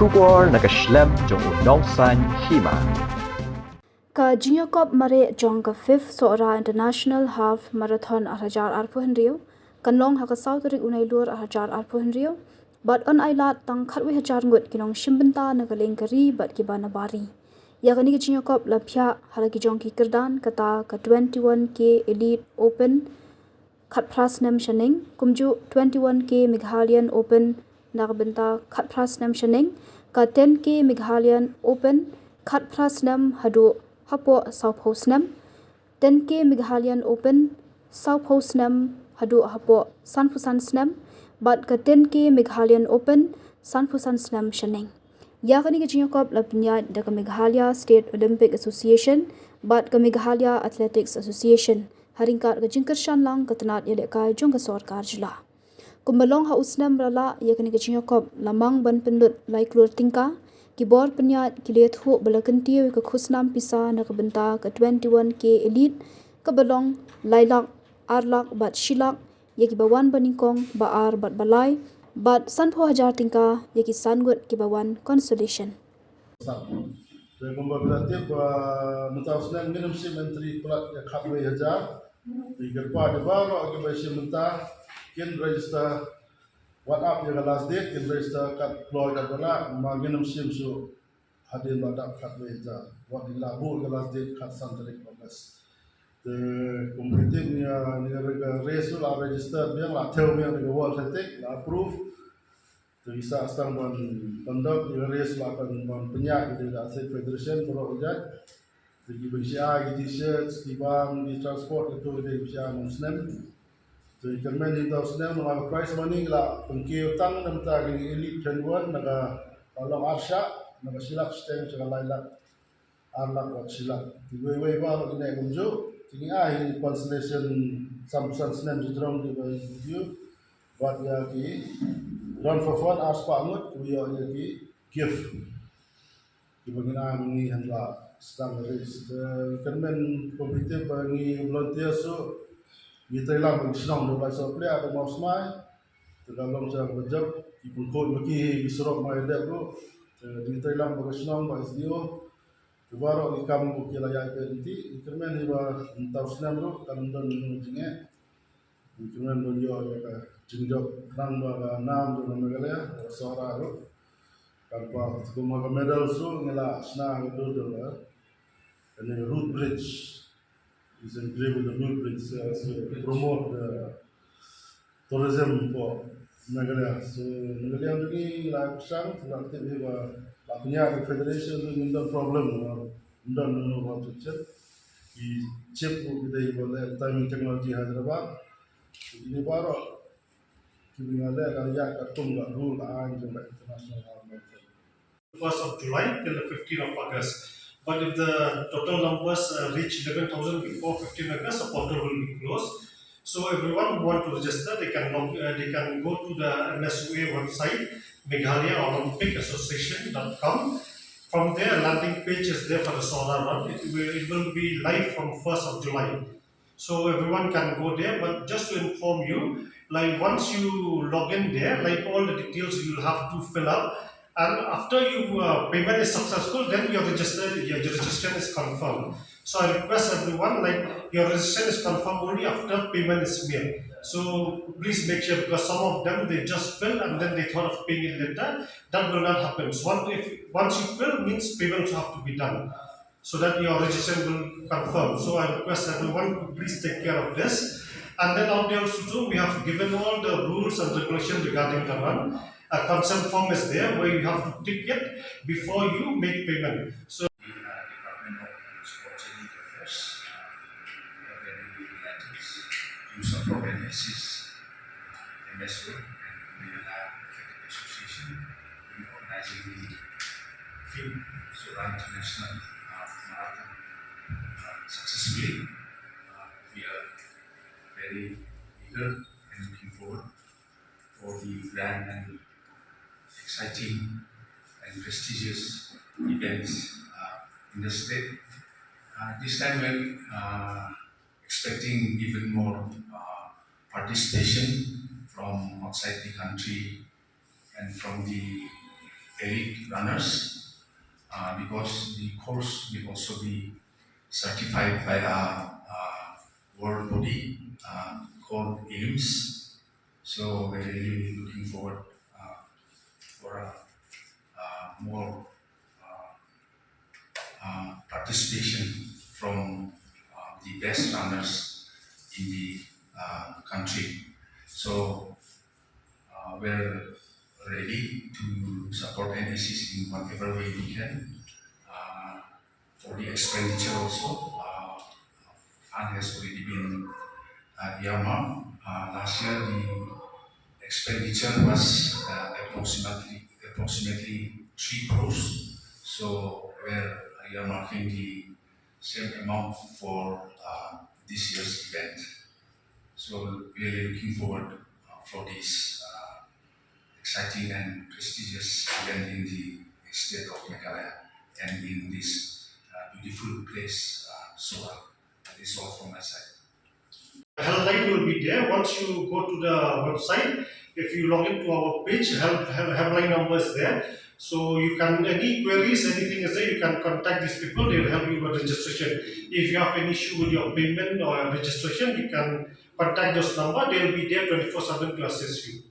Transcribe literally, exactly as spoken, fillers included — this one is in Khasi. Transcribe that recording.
Khubor na ka shlem jong u nongsan hima. Ka jingïakop mareh jong ka fifth Sohra International Half Marathon ar hajar arphew hynriew kan long ha ka saw tarik u Nailur ar hajar arphew hynriew, bad yn ailad tang khatwei hajar ngut ki nongshim bynta na ka liang ka ri bad kiba na bar ri. Ïa kane ka jingïakop la phiah ha la ki jong ki kyrdan kata ka twenty-one K Elite Open khatphra snem shaneng, kumjuh twenty-one K Meghalayan Open na ka bynta khatphra snem shaneng, ka ten K Meghalayan Open khatphra snem haduh hapoh sawphew snem, ten K Meghalayan Open sawphew snem haduh hapoh sanphew san snem, bad ka ten K Meghalayan Open sanphew san snem shaneng. Ïa kane ka jingïakop la pynïaid da ka Meghalaya State Olympic Association bad ka Meghalaya Athletics Association, ha ryngkat ka jingkyrshan lang ka tnat ïalehkai jong ka sorkar jylla. Kumba long ha u snem ba la lah, ïa kane ka jingïakop la mang ban pynlut lai klur tyngka. Ki bor pynïaid ki la ïathuh ba la kyntiew ïa ka khusnam pisa na ka bynta ka twenty-one K Elite, kaba long lai lak, ar lak bad shi lak ïa kiba wan ba nyngkong, ba ar bad ba lai, bad sanphew hajar tyngka ïa ki san ngut kiba wan consolation. Te kumba phi la tip, ah, mynta u snem ngin ym shim entry palat ïa khatwei hajar. Te kyrpad ïa baroh kiba shim bynta kin register, wat ap ïa ka last date, kin register kat kloi kat ba lah, ma ngin ym shim shuh hadien ba dap khatwei hajar. Wat ïa la buh ïa ka last date khatsan tarik August. Te kumba phi tip, ïa, ïa ka race la register biang, la thew biang da ka World Athletic, la approve. Te ngi sah sdang ban conduct ïa ka race, la ban, ban pynïaid ïa ka Athlete Federation baroh kawei. Te kiba shah ïa ki t-shirts, ki bam, ki transport, ïa kato kaba shah mynta u snem. Te kyrmen ïa mynta u snem, namar ka prize money la pynkiew tang na bynta ki Elite twenty-one, na ka, ka long ar shah, na ka shi lak shiteng sha ka lai lak, ar lak bad shi lak. Te wei wei baroh ki neh kumjuh. Te ngi ai consolation, san phew san snem shajrong kiba ïa ki, bad ïa ki run for fun ar spah ngut kiba ïoh ïa ki gift kiba ngin ai ma ngi hynda la sdang ka race. Te kyrmen kumba phi tip ba ngi volunteer shuh, ngi trei lang bad ki shnong da u Blai Sohpliah, da u Mawsmai. Te ka long sha kaba jop, ki pynkhuid ma ki, ki surok ma ïa dep ruh. Te ngi trei lang bad ki shnong, bad S D O. Te baroh ki kam ruh ki la ïaid beit lynti. Ngi kyrmen hi ba mynta u snem ruh kan don jingeh. Ngi kyrmen ban ïoh ïa ka jingjop khnang ba ka nam jong ka Meghalaya, ka Sohra ruh kan paw. Te kumba ka medal ruh ngi la shna ha ka dur jong ka, kane ka root bridge. Is engraved with the root bridge, uh, to promote the tourism for Meghalaya. So Meghalaya jong ngi la pyrshang, la tip hi ba la pynïaid da ka federation, ngim don problem, ngim don, ngim don, ngim don. Ki chip ruh ki dei ba leh timing technology Hyderabad. Kine baroh kiba ngi la leh ka ïaid katkum ka rule, ka aiñ jong ka international law. First of July till the fifteenth of August. But if the total numbers, uh, reach eleven thousand before fifteenth August, the portal will be closed. So everyone who want to register, they can log, uh, they can go to the M S O A website, Meghalaya Olympic Association dot com. From there, landing page is there for the Sohra Run. It will, it will be live from first of July. So everyone can go there, but just to inform you, like, once you log in there, like, all the details you'll have to fill up. And after you, uh, payment is successful, then your register, your registration is confirmed. So I request everyone, like, your registration is confirmed only after payment is made. So please make sure, because some of them, they just fill and then they thought of paying it later. That will not happen. So once, if, once you fill, means payments have to be done, so that your registration will confirm. So I request everyone to please take care of this. And then out there also too, we have given all the rules and regulations regarding the run. A consent form is there where you have to tick it before you make payment. So, uh, Department of Sports and Youth Affairs, uh, we are very delighted to support and assist M S O and Meghalaya Athletic Association in organizing the fifth Sohra International, uh, Marathon, uh, successfully. Uh, we are very eager and looking forward for the grand and exciting and prestigious events, uh, in the state. Uh, this time we're, uh, expecting even more, uh, participation from outside the country and from the elite runners, uh, because the course will also be certified by a, a world body, uh, called AIMS. So we're really looking forward, uh, for a, uh, more, uh, uh, participation from, uh, the best runners in the, uh, country. So, uh, we're ready to support and assist in whatever way we can. Uh, for the expenditure also, uh, fund has already been, uh, earmarked. Uh, last year, the expenditure was, uh, approximately, approximately three crores. So we're earmarking the same amount for, uh, this year's event. So really looking forward, uh, for this, uh, exciting and prestigious event in the state of Meghalaya and in this, uh, beautiful place, uh, Sohra. That is all from my side. Helpline will be there. Once you go to the website, if you log into our page, help, help helpline number is there. So you can, any queries, anything is there, you can contact these people. They will help you with registration. If you have an issue with your payment or registration, you can contact those number. They will be there twenty-four seven to assist you.